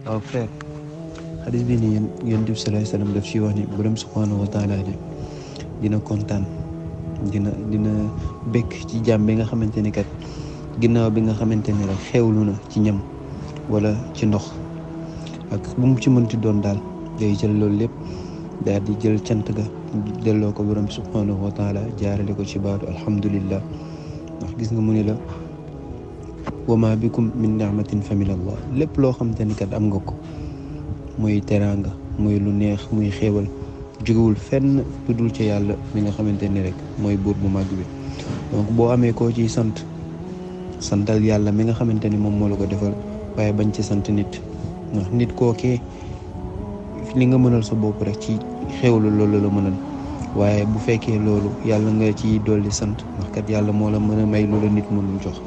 waaw frère xadis bi nii yonent bi sallallahu alayhi wasallam daf ci wax ni borom subhanahu wa taala de dina kontaan dina bekk ci jàmm bi nga xamante ni kat ginnaaw bi nga xamante ni rek xewlu na ci ñam wala ci ndox ak bu mu ci mënti doon daal day jël loolu lépp daal di jël cant ga delloo ko borom subhanahu wa taala jaarale ko ci baatu alhamdulillah ndax gis nga mu ni la wama bikum min ni'matin fa min allah lépp loo xamante ni kat am nga ko muy teraanga muy lu neex muy xéewal jógewul fenn lu dul ci yàlla mi nga xamante ni rek mooy buur bu màgg bi donc boo amee koo ciy santal yàlla mi nga xamante ni moom moo la ko defal waaye bañ ci sant nit ndax nit kookee li nga mënal sa bopp rek ci xéewlu loolu la mënal waaye bu fekkee loolu yàlla nga ciy dolli sant ndax kat yàlla moo la mën a may loolu nit mënul jox